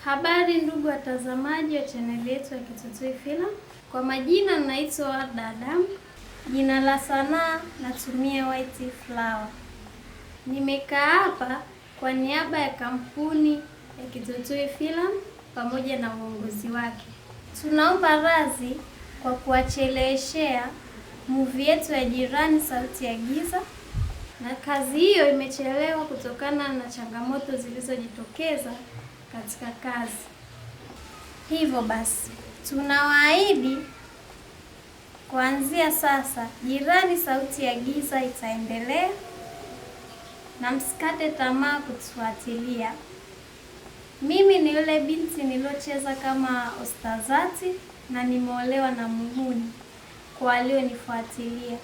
Habari ndugu watazamaji wa chaneli yetu ya Kitutui Film. Kwa majina naitwa Warda Adam. Jina la sanaa natumia White Flower. Nimekaa hapa kwa niaba ya kampuni ya Kitutui Film pamoja na uongozi wake. Tunaomba radhi kwa kuwacheleweshea movie yetu ya Jirani Sauti ya Giza, na kazi hiyo imechelewa kutokana na changamoto zilizojitokeza katika kazi. Hivyo basi, tunawaahidi kuanzia sasa Jirani Sauti ya Giza itaendelea na msikate tamaa kutufuatilia. Mimi ni yule binti niliocheza kama Ostazati na nimeolewa na muhuni kwa walionifuatilia.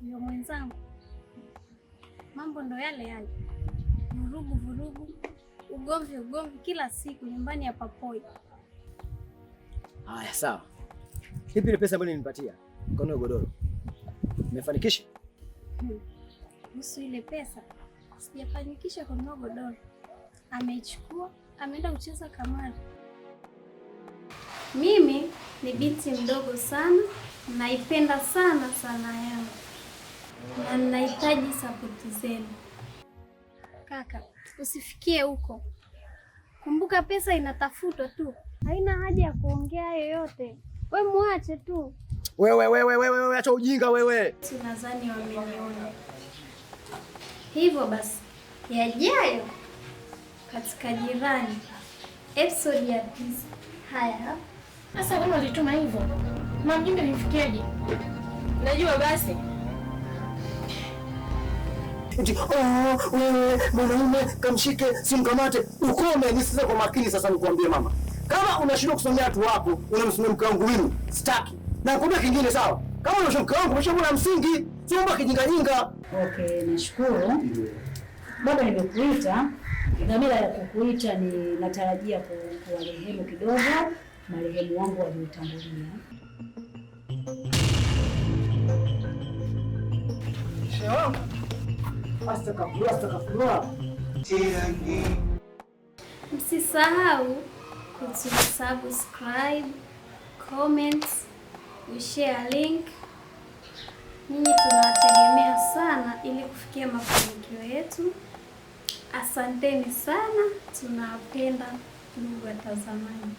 Ndio mwenzangu, mambo ndo yale yale, vurugu vurugu, ugomvi ugomvi, kila siku nyumbani hapa poi. Haya, sawa. Ipi ile pesa ambayo nilipatia mkono godoro? Umefanikisha? Kuhusu ile pesa sijafanikisha kununua godoro, ameichukua ameenda kucheza kamari. Mimi ni binti mdogo sana, naipenda sana sanaa yangu na ninahitaji sapoti zenu. Kaka, usifikie huko. Kumbuka pesa inatafutwa tu, haina haja ya kuongea yoyote. We muache tu. Wewe wewe wewe wewe, acha ujinga wewe. Nadhani wameniona. Hivyo basi, yajayo katika Jirani episode ya 9. Haya, Sasa kama ulituma hivyo, na mjumbe nifikiaje? Najua basi. Eti, oh, wewe mwanaume kamshike, simkamate, ukome. Nisikize kwa makini sasa, nikuambie mama, kama unashindwa kusimamia watu wako, unamsimamia mke wangu mimi, sitaki. Na nakwambia kingine, sawa? Kama unashindwa mke wangu, umeshakuwa na msingi, sio mambo ya kijingajinga. Okay, nashukuru. Baba, nimekuita. Dhamira ya kukuita ni natarajia kuwarehemu kidogo marehemu wangu waliotangulia. Shehe wangu, astaghfirullah, astaghfirullah. Msisahau kutusubscribe, comment, kushare link. Nyinyi tunawategemea sana ili kufikia mafanikio yetu. Asanteni sana, tunawapenda ndugu watazamaji.